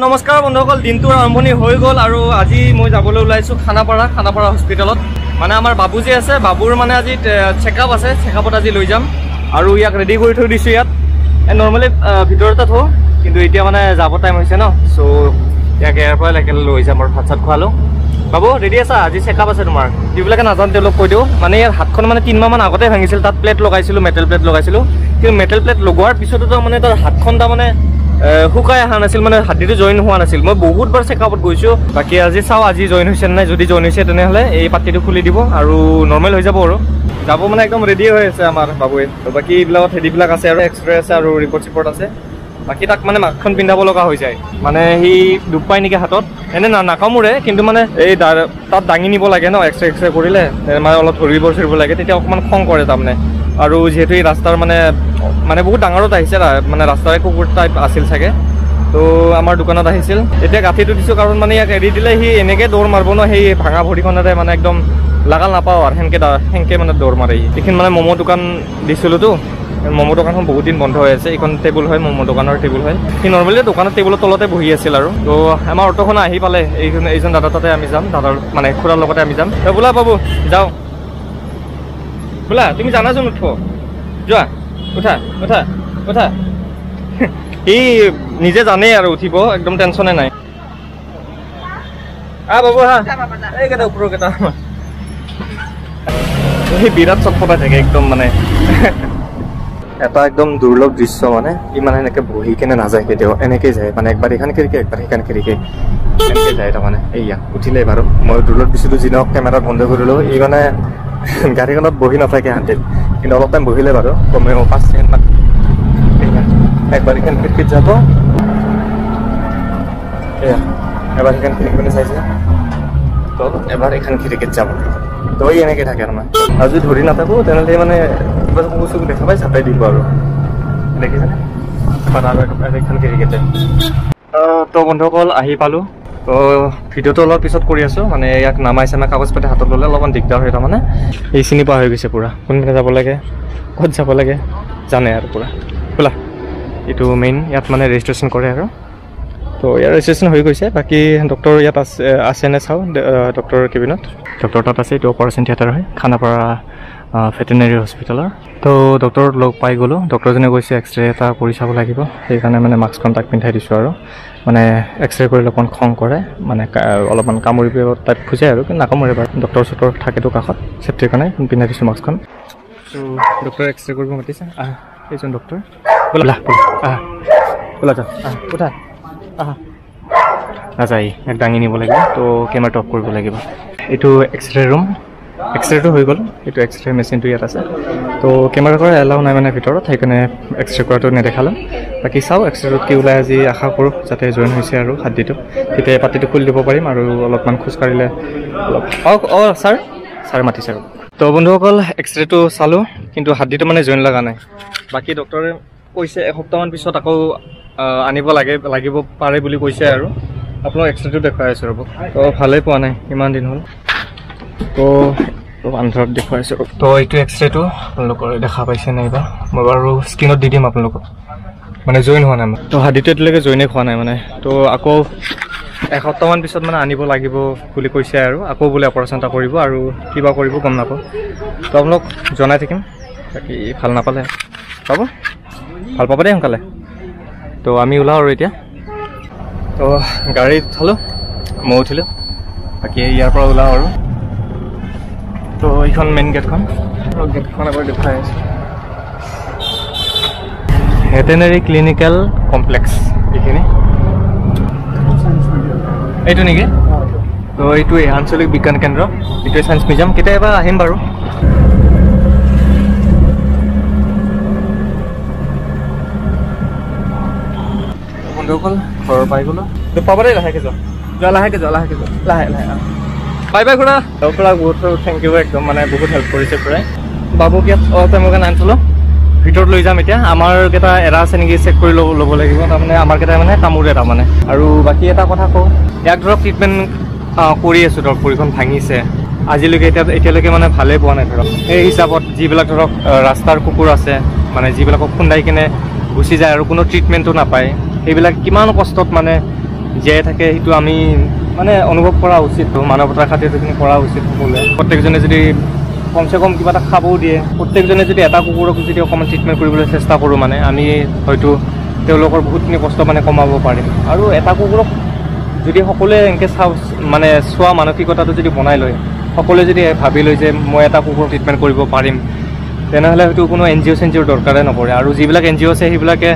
নমস্কাৰ বন্ধুসকল, দিনটোৰ আৰম্ভণি হৈ গ'ল আৰু আজি মই যাবলৈ ওলাইছোঁ খানাপাৰা হস্পিটেলত। মানে আমাৰ বাবুজী আছে, বাবুৰ মানে আজি চেকআপ আছে, চেকআপত আজি লৈ যাম আৰু ইয়াক ৰেডি কৰি থৈ দিছোঁ। ইয়াত নৰ্মেলি ভিতৰতে থওঁ, কিন্তু এতিয়া মানে যাব টাইম হৈছে ন, চ' ইয়াক ইয়াৰ পৰা একেলগে লৈ যাম আৰু ভাত চাত খোৱালোঁ। বাবু ৰেডি আছা? আজি চেকআপ আছে তোমাৰ। যিবিলাকে নাজানো তেওঁলোক কৈ দিওঁ, মানে ইয়াৰ হাতখন মানে 3 মাহমান আগতে ভাঙিছিল, তাত প্লেট লগাইছিলোঁ, মেটেল প্লেট লগাইছিলোঁ। কিন্তু মেটেল প্লেট লগোৱাৰ পিছতো মানে তাৰ হাতখন তাৰমানে শুকাই অহা নাছিল, মানে হাড্ডিটো জইন হোৱা নাছিল। মই বহুতবাৰ চেকআপত গৈছোঁ, বাকী আজি চাওঁ আজি জইন হৈছে নাই। যদি জইন হৈছে তেনেহ'লে এই পাতিটো খুলি দিব আৰু নৰ্মেল হৈ যাব। আৰু যাব মানে একদম ৰেডি হৈ আছে আমাৰ বাবুৱে। বাকী এইবিলাকত হেৰিবিলাক আছে আৰু এক্সৰে আছে আৰু ৰিপৰ্ট চিপৰ্ট আছে। বাকী তাক মানে মাস্কখন পিন্ধাব লগা হৈ যায়, মানে সি দুখ পায় নেকি হাতত, এনে নাকামোৰে, কিন্তু মানে এই তাত দাঙি নিব লাগে ন, এক্সৰে এক্সৰে কৰিলে মানে অলপ ধৰিব চৰিব লাগে, তেতিয়া অকণমান খং কৰে তাৰমানে। আৰু যিহেতু এই ৰাস্তাৰ মানে মানে বহুত ডাঙৰত আহিছে, মানে ৰাস্তাৰে কুকুৰ টাইপ আছিল চাগে, তো আমাৰ দোকানত আহিছিল। এতিয়া গাঁঠিটো দিছোঁ কাৰণ মানে ইয়াক এৰি দিলে সি এনেকৈ দৌৰ মাৰিব ন, সেই ভাঙা ভৰিখনেৰে মানে একদম লাগাল নাপাওঁ আৰু সেনেকৈ মানে দৌৰ মাৰে সি। এইখিনি মানে ম'ম' দোকান দিছিলোঁতো, ম'ম' দোকানখন বহুত দিন বন্ধ হৈ আছে। এইখন টেবুল হয়, ম'ম' দোকানৰ টেবুল হয়। সি নৰ্মেলি দোকানৰ টেবুলৰ তলতে বহি আছিল আৰু। তো আমাৰ অ'টোখন আহি পালে, এইজন দাদা তাতে আমি যাম, দাদাৰ মানে খুৰাৰ লগতে আমি যাম। বোলা বাবু যাওঁ, বোলা তুমি জানাচোন, উঠব যোৱা, উঠা উঠা উঠা। সি নিজে জানেই আৰু উঠিব, একদম টেনশ্যনে নাই। আহ বাবু হা, এইকেইটা ওপৰৰ কেইটা সি বিৰাট চটফটাই থাকে একদম। মানে এটা একদম দুৰ্লভ দৃশ্য, মানে ই মানে এনেকে বহি কেনে নাযায় কেতিয়াও, এনেকেই যায়, মানে একবাৰ এইখন খিৰিকী একবাৰ সেইখন খিৰিকী এনেকে যায়। তাৰমানে এইয়া উঠিলে বাৰু, মই দুৰ্লভ দৃশ্যটো যি নহওক কেমেৰাত বন্ধ কৰিলোঁ। ই মানে গাড়ীখনত বহি নাথাকে শান্তিত, কিন্তু অলপ টাইম বহিলে বাৰু, কমেও 5 ছেকেণ্ডমান। একবাৰ এইখন খিৰিকীত যাব, এয়া এবাৰ সেইখন খিৰিকী মানে চাইছে, তো এবাৰ এইখন খিৰিকীত যাব, তো এই এনেকে থাকে তাৰমানে। আৰু যদি ধৰি নাথাকোঁ তেনেহ'লে মানে কিবা কুকুৰ চুকুৰ দেখা পাই চাপাই দিব আৰু, দেখিছেনে? আৰু এইখন খিৰিকীতে। তো বন্ধুসকল আহি পালোঁ। তো ভিডিঅ'টো অলপ পিছত কৰি আছোঁ, মানে ইয়াক নামাই চামাই কাগজ পাতি হাতত ল'লে অলপমান দিগদাৰ হয়। তাৰমানে এই চিনি পোৱা হৈ গৈছে পূৰা, কোনপিনে যাব লাগে ক'ত যাব লাগে জানে আৰু পূৰা। বোলা এইটো মেইন ইয়াত মানে ৰেজিষ্ট্ৰেশ্যন কৰে আৰু। তো ইয়াৰ ৰেজিষ্ট্ৰেশ্যন হৈ গৈছে। বাকী ডক্টৰ ইয়াত আছে আছেনে চাওঁ, ডক্টৰৰ কেবিনত ডক্টৰ তাত আছে। এইটো অপাৰেশ্যন থিয়েটাৰ হয় খানাপাৰা ভেটেনেৰী হস্পিটেলৰ। তো ডক্টৰক লগ পাই গ'লোঁ, ডক্টৰজনে কৈছে এক্সৰে এটা কৰি চাব লাগিব, সেইকাৰণে মানে মাস্কখন তাক পিন্ধাই দিছোঁ আৰু। মানে এক্সৰে কৰিলে অকণমান খং কৰে, মানে অলপমান কামুৰিব টাইপ খোজে আৰু, কিন্তু নাকামুৰে বাৰু। ডক্টৰ চক্টৰ থাকেতো কাষত, চেফটিৰ কাৰণে পিন্ধাই দিছোঁ মাস্কখন। তো ডক্টৰে এক্সৰে কৰিব মাতিছে। আহ এইজন ডক্টৰ, বোলা বোলা আহা, বোলা যাওঁ, আহ উঠা, আহা। নাযায়, ইয়াক দাঙি নিব লাগিব, তো কেমেৰাটো অফ কৰিব লাগিব। এইটো এক্সৰে ৰুম, এক্সৰেটো হৈ গ'ল। এইটো এক্সৰে মেচিনটো ইয়াত আছে। তো কেমেৰা কৰা এলাও নাই মানে ভিতৰত, সেইকাৰণে এক্সৰে কৰাটো নেদেখালোঁ। বাকী চাওঁ এক্সৰেটোত কি ওলাই আজি, আশা কৰোঁ যাতে জইন হৈছে আৰু হাড্ডিটো, তেতিয়া পাতিটো খুলি দিব পাৰিম আৰু অলপমান খোজকাঢ়িলে অলপ। অঁ অঁ ছাৰ, ছাৰ মাতিছে আৰু। তো বন্ধুসকল এক্সৰেটো চালোঁ, কিন্তু হাড্ডিটো মানে জইন লগা নাই। বাকী ডক্টৰে কৈছে এসপ্তাহমান পিছত আকৌ আনিব লাগে, লাগিব পাৰে বুলি কৈছে আৰু। আপোনাক এক্সৰেটো দেখুৱাই আছোঁ ৰ'ব। তো ভালেই পোৱা নাই, ইমান দিন হ'ল। তো আন্ধাৰত দেখুৱাইছোঁ। তো এইটো এক্সৰেটো আপোনালোকৰ দেখা পাইছে নাইবা, মই বাৰু স্ক্ৰীণত দি দিম আপোনালোকক। মানে জইন হোৱা নাই, তো হাড্ডিটো এতিয়ালৈকে জইনে হোৱা নাই মানে। তো আকৌ এসপ্তাহমান পিছত মানে আনিব লাগিব বুলি কৈছে আৰু, আকৌ বোলে অপাৰেশ্যন এটা কৰিব আৰু কিবা কৰিব গম নাপাওঁ। তো আপোনালোক জনাই থাকিম। বাকী ভাল নাপালে পাব, ভাল পাব দেই সোনকালে। তো আমি ওলাওঁ আৰু এতিয়া। তো গাড়ীত উঠালোঁ, মই উঠিলোঁ, বাকী ইয়াৰ পৰা ওলাওঁ আৰু। তো এইখন মেইন গেটখন, আৰু গেটখন এবাৰ দেখুৱাই আছোঁ। ভেটেনেৰী ক্লিনিকেল কমপ্লেক্স এইখিনি, এইটো নেকি? তো এইটোৱে আঞ্চলিক বিজ্ঞান কেন্দ্ৰ, এইটোৱে চায়েন্স মিউজিয়াম। কেতিয়াবা আহিম বাৰু। বন্ধুসকল ঘৰৰ পাই গ'লোঁ। পাব দেই, লাহেকৈ যোৱা, যোৱা লাহেকৈ যোৱা, লাহেকৈ যোৱা, লাহে লাহে। বাই বাই খুৰা। খুৰাক বহুত thank U, একদম মানে বহুত হেল্প কৰিছে খুৰাই। বাবুক ইয়াত অলপ টাইমৰ কাৰণে আনিছিলোঁ, ভিতৰত লৈ যাম এতিয়া। আমাৰ কেইটা এৰা আছে নেকি চেক কৰি ল'ব লাগিব, তাৰমানে আমাৰ কেইটাই মানে কামোৰে তাৰমানে। আৰু বাকী এটা কথা কওঁ, ইয়াক ধৰক ট্ৰিটমেণ্ট কৰি আছোঁ, ধৰক ভৰিখন ভাঙিছে, আজিলৈকে এতিয়ালৈকে মানে ভালেই পোৱা নাই। ধৰক সেই হিচাপত যিবিলাক ধৰক ৰাস্তাৰ কুকুৰ আছে, মানে যিবিলাকক খুন্দাই কিনে গুচি যায় আৰু কোনো ট্ৰিটমেণ্টো নাপায়, সেইবিলাক কিমান কষ্টত মানে জীয়াই থাকে সেইটো আমি মানে অনুভৱ কৰা উচিত। মানৱতাৰ খাতিৰত সেইখিনি কৰা উচিত সকলোৱে। প্ৰত্যেকজনে যদি কমচে কম কিবা এটা খাবও দিয়ে, প্ৰত্যেকজনে যদি এটা কুকুৰক যদি অকণমান ট্ৰিটমেণ্ট কৰিবলৈ চেষ্টা কৰোঁ মানে আমি হয়তো তেওঁলোকৰ বহুতখিনি কষ্ট মানে কমাব পাৰিম। আৰু এটা কুকুৰক যদি সকলোৱে এনেকৈ চাওঁ মানে চোৱা মানসিকতাটো যদি বনাই লয়, সকলোৱে যদি ভাবি লয় যে মই এটা কুকুৰক ট্ৰিটমেণ্ট কৰিব পাৰিম, তেনেহ'লে হয়তো কোনো এন জি অ' চেন জি অ'ৰ দৰকাৰেই নপৰে। আৰু যিবিলাক এন জি অ' আছে সেইবিলাকে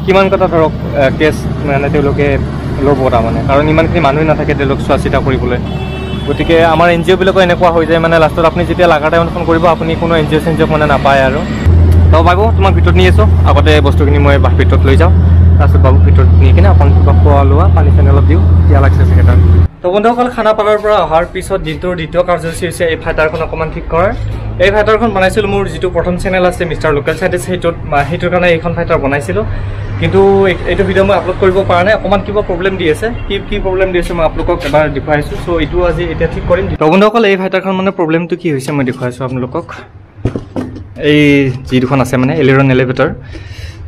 কিমান কথা ধৰক কেছ মানে তেওঁলোকে ল'ব তাৰমানে, কাৰণ ইমানখিনি মানুহেই নাথাকে তেওঁলোক চোৱা চিতা কৰিবলৈ। গতিকে আমাৰ এন জি অ'বিলাকো এনেকুৱা হৈ যায় মানে লাষ্টত আপুনি যেতিয়া লগা টাইমত ফোন কৰিব আপুনি কোনো এন জি অ' চেন জি অ'ক মানে নাপায় আৰু। তো বাবু তোমাক ভিতৰত নি আছোঁ, আগতে বস্তুখিনি মই ভিতৰত লৈ যাওঁ, তাৰপিছত বাবুক ভিতৰত নি কিনে অকণ কিবা খোৱা লোৱা পানী চানী অলপ দিওঁ, পিয়াহ লাগছে চাগে তাৰ। তো বন্ধুসকল, খানাপাৰাৰ পৰা অহাৰ পিছত দিনটোৰ দ্বিতীয় কাৰ্যসূচী হৈছে এই ফাইটাৰখন অকণমান ঠিক কৰাৰ। এই ফাইটাৰখন বনাইছিলোঁ মোৰ যিটো প্ৰথম চেনেল আছে মিষ্টাৰ লোকেল চাইণ্টিষ্ট, সেইটোৰ কাৰণে এইখন ফাইটাৰ বনাইছিলোঁ। কিন্তু এইটো ভিডিঅ' মই আপলোড কৰিব পৰা নাই, অকণমান কিবা প্ৰব্লেম দি আছে। কি কি প্ৰব্লেম দি আছে মই আপোনালোকক এবাৰ দেখুৱাইছোঁ। চ' এইটো আজি এতিয়া ঠিক কৰিম। তো বন্ধুসকল, এই ফাইটাৰখন মানে প্ৰব্লেমটো কি হৈছে মই দেখুৱাইছোঁ আপোনালোকক। এই যি দুখন আছে মানে এলিৰন এলিভেটৰ,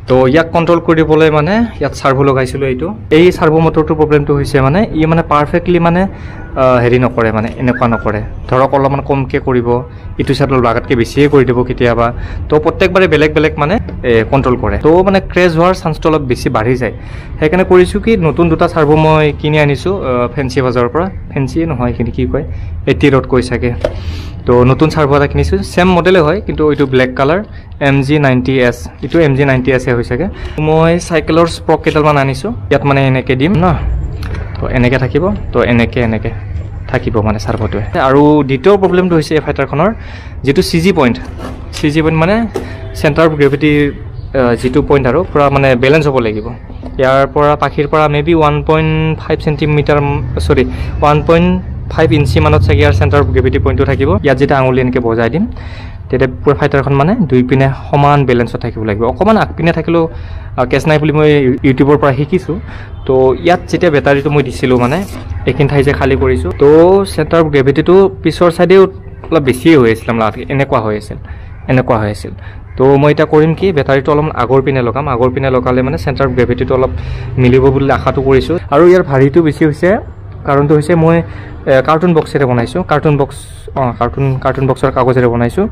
তো ইয়াক কণ্ট্ৰল কৰিবলৈ মানে ইয়াত চাৰ্ভো লগাইছিলোঁ। এই চাৰ্ভো মটৰটোৰ প্ৰব্লেমটো হৈছে মানে ই মানে পাৰফেক্টলি মানে হেৰি নকৰে, মানে এনেকুৱা নকৰে, ধৰক অলপমান কমকৈ কৰিব, ইটো চাইড অলপ লাগাতকৈ বেছিয়ে কৰি দিব কেতিয়াবা। তো প্ৰত্যেকবাৰে বেলেগ বেলেগ মানে কণ্ট্ৰল কৰে, তো মানে ক্ৰেছ হোৱাৰ চান্সটো অলপ বেছি বাঢ়ি যায়। সেইকাৰণে কৰিছোঁ কি, নতুন দুটা চাৰ্ভো মই কিনি আনিছোঁ ফেঞ্চি বজাৰৰ পৰা, ফেঞ্চিয়ে নহয় এইখিনি কি কয়, এটি ৰোড কৈ চাগে। তো নতুন চাৰ্ভো এটা কিনিছোঁ, ছেম মডেলে হয় কিন্তু এইটো ব্লেক কালাৰ, MG90S, এইটো MG90S হৈ চাগে। মই চাইকেলৰ স্প্ৰক কেইডালমান আনিছোঁ, ইয়াত মানে এনেকৈ দিম ন, তো এনেকৈ থাকিব, তো এনেকৈ এনেকৈ থাকিব মানে চাৰ্ভোটোৱে। আৰু দ্বিতীয় প্ৰব্লেমটো হৈছে এই ফাইটাৰখনৰ যিটো C G point, C G point মানে চেণ্টাৰ অফ গ্ৰেভিটিৰ যিটো পইণ্ট আৰু পূৰা মানে বেলেঞ্চ হ'ব লাগিব। ইয়াৰ পৰা পাখিৰ পৰা মে বি 1.5 চেণ্টিমিটাৰ, চৰি 1.5 ইঞ্চি মানত চাগে ইয়াৰ চেণ্টাৰ অফ গ্ৰেভিটি পইণ্টটো থাকিব। ইয়াত যেতিয়া আঙুলি এনেকৈ বজাই দিম তেতিয়া পূৰা ফাইটাৰখন মানে দুই পিনে সমান বেলেঞ্চত থাকিব লাগিব। অকণমান আগপিনে থাকিলেও কেছ নাই বুলি মই ইউটিউবৰ পৰা শিকিছোঁ। তো ইয়াত যেতিয়া বেটাৰীটো মই দিছিলোঁ মানে এইখিনি ঠাই যে খালী কৰিছোঁ, তো চেণ্টাৰ অফ গ্ৰেভিটিটো পিছৰ ছাইডেও অলপ বেছিয়ে হৈ আছিল, মানে এনেকুৱা হৈ আছিল, এনেকুৱা হৈ আছিল। তো মই এতিয়া কৰিম কি, বেটাৰীটো অলপমান আগৰ পিনে লগাম। আগৰ পিনে লগালে মানে চেণ্টাৰ অফ গ্ৰেভিটিটো অলপ মিলিব বুলি আশাটো কৰিছোঁ। আৰু ইয়াৰ ভাৰীটো বেছি হৈছে, কাৰণটো হৈছে মই কাৰ্টুন বক্সেৰে বনাইছোঁ, কাৰ্টুন বক্স, অঁ কাৰ্টুন বক্সৰ কাগজেৰে বনাইছোঁ।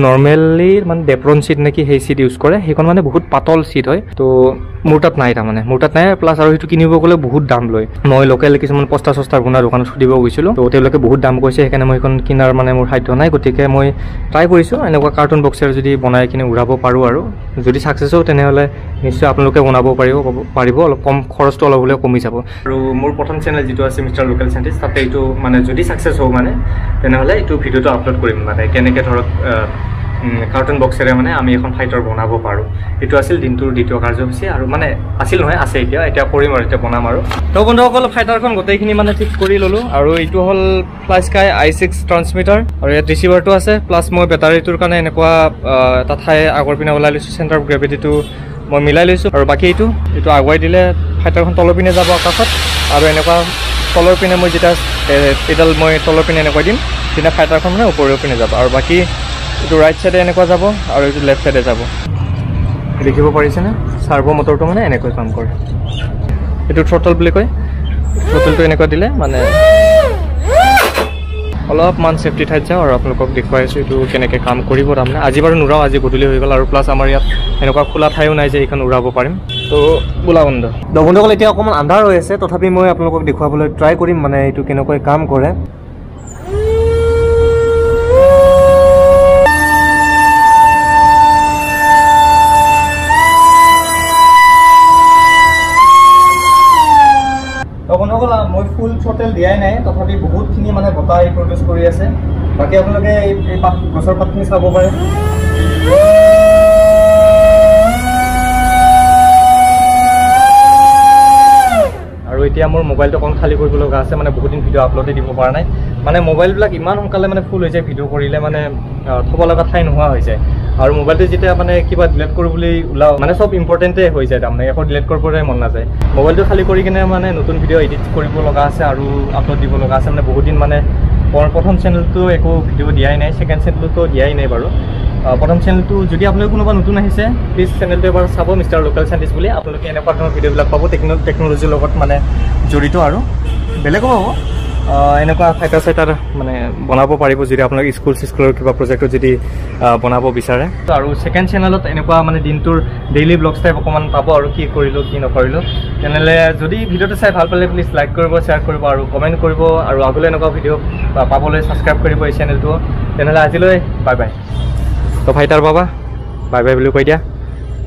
নৰ্মেলি মানে ডেপ্ৰন চিট নেকি সেই চিট ইউজ কৰে, সেইখন মানে বহুত পাতল চিট হয়। তো মোৰ তাত নাই, তাৰমানে মোৰ তাত নাই, প্লাছ আৰু সেইটো কিনিব গ'লে বহুত দাম লয়। মই লোকেল কিছুমান পস্তা চস্তাৰ গুণা দোকানত সুধিব গৈছিলোঁ, তো তেওঁলোকে বহুত দাম কৈছে, সেইকাৰণে মই সেইখন কিনাৰ মানে মোৰ সাধ্য নাই। গতিকে মই ট্ৰাই কৰিছোঁ এনেকুৱা কাৰ্টুন বক্সেৰে যদি বনাই কিনে উৰাব পাৰোঁ, আৰু যদি ছাকচেছ হওঁ তেনেহ'লে নিশ্চয় আপোনালোকে বনাব পাৰিব, অলপ কম খৰচটো অলপ হ'লেও কমি যাব। আৰু মোৰ প্ৰথম চেনেল যিটো আছে মিষ্টাৰ লোকেল চাইণ্টিষ্ট, তাতে এইটো মানে যদি ছাকচেছ হওঁ মানে তেনেহ'লে এইটো ভিডিঅ'টো আপলোড কৰিম, মানে কেনেকৈ ধৰক কাৰ্টুন বক্সেৰে মানে আমি এখন ফাইটাৰ বনাব পাৰোঁ। এইটো আছিল দিনটোৰ দ্বিতীয় কাৰ্যসূচী, আৰু মানে আছিল নহয় আছে, এতিয়া এতিয়া কৰিম আৰু এতিয়া বনাম আৰু। তো বন্ধুসকল, ফাইটাৰখন গোটেইখিনি মানে ঠিক কৰি ল'লোঁ। আৰু এইটো হ'ল ফ্লাই স্কাই i6 transmitter, আৰু ইয়াত ৰিচিভাৰটো আছে। প্লাছ মই বেটাৰীটোৰ কাৰণে এনেকুৱা এটা ঠাই আগৰ পিনে ওলাই লৈছোঁ, চেণ্টাৰ অফ গ্ৰেভিটিটো মই মিলাই লৈছোঁ। আৰু বাকী এইটো আগুৱাই দিলে ফাইটাৰখন তলৰ পিনে যাব আকাশত, আৰু এনেকুৱা তলৰ পিনে মই যেতিয়া এইডাল মই তলৰ পিনে এনেকুৱা দিম তেতিয়া ফাইটাৰখন মানে ওপৰৰ পিনে যাব। আৰু বাকী এইটো ৰাইট চাইডে এনেকুৱা যাব আৰু এইটো লেফ্ট চাইডে যাব। দেখিব পাৰিছেনে, চাৰ্ভ' মটৰটো মানে এনেকৈ কাম কৰে। এইটো থ্ৰটল বুলি কয়, থ্ৰটলটো এনেকুৱা দিলে মানে অলপমান চেফটি ঠাইত যাওঁ আৰু আপোনালোকক দেখুৱাই আছোঁ এইটো কেনেকৈ কাম কৰিব। তাৰমানে আজি বাৰু নুৰাওঁ, আজি গধূলি হৈ গ'ল, আৰু প্লাছ আমাৰ ইয়াত এনেকুৱা খোলা ঠাইও নাই যে এইখন উৰাব পাৰিম। তো বোলা বন্ধ বন্ধুসকল, এতিয়া অকণমান আন্ধাৰ হৈ আছে, তথাপি মই আপোনালোকক দেখুৱাবলৈ ট্ৰাই কৰিম মানে এইটো কেনেকৈ কাম কৰে। বন্ধুসকল, মই ফুল থ্ৰটেল দিয়াই নাই, তথাপি বহুতখিনি মানে বতাহ এই প্ৰডিউচ কৰি আছে। বাকী আপোনালোকে এই পাত গছৰ পাতখিনি চাব পাৰে। আৰু এতিয়া মোৰ মোবাইলটো অকণ খালী কৰিব লগা আছে, মানে বহুত দিন ভিডিঅ' আপলোডে দিব পৰা নাই। মানে মোবাইলবিলাক ইমান সোনকালে মানে ফুল হৈ যায়, ভিডিঅ' কৰিলে মানে থ'ব লগা ঠাই নোহোৱা হৈ যায়। আৰু মোবাইলটো যেতিয়া মানে কিবা ডিলিট কৰোঁ বুলি ওলাওঁ মানে চব ইম্পৰ্টেণ্টে হৈ যায়, তাৰমানে একো ডিলিট কৰিবলৈ মন নাযায়। মোবাইলটো খালী কৰি কিনে মানে নতুন ভিডিঅ' এডিট কৰিব লগা আছে আৰু আপলোড দিব লগা আছে, মানে বহুত দিন মানে প্ৰথম চেনেলটো একো ভিডিঅ' দিয়াই নাই, ছেকেণ্ড চেনেলটো দিয়াই নাই বাৰু। প্ৰথম চেনেলটো যদি আপোনালোকে কোনোবা নতুন আহিছে, প্লিজ চেনেলটো এবাৰ চাব, মিষ্টাৰ লোকেল চাইণ্টিষ্ট বুলি। আপোনালোকে এনেকুৱা ধৰণৰ ভিডিঅ'বিলাক পাব, টেকন'লজিৰ লগত মানে জড়িত আৰু বেলেগো পাব। এনেকুৱা ফাইটাৰ চাইটাৰ মানে বনাব পাৰিব যদি আপোনালোকে স্কুল চিস্কুলৰ কিবা প্ৰজেক্টত যদি বনাব বিচাৰে। আৰু ছেকেণ্ড চেনেলত এনেকুৱা মানে দিনটোৰ ডেইলি ব্লগছ টাইপ অকণমান পাব আৰু কি কৰিলোঁ কি নকৰিলোঁ। তেনেহ'লে যদি ভিডিঅ'টো চাই ভাল পালে প্লিজ লাইক কৰিব, শ্বেয়াৰ কৰিব আৰু কমেণ্ট কৰিব, আৰু আগলৈ এনেকুৱা ভিডিঅ' পাবলৈ ছাবস্ক্ৰাইব কৰিব এই চেনেলটো। তেনেহ'লে আজিলৈ বাই বাই। তো ফাইটাৰ বাবা, বাই বাই বুলি কৈ দিয়া,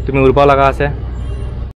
তুমি উৰব লগা আছে।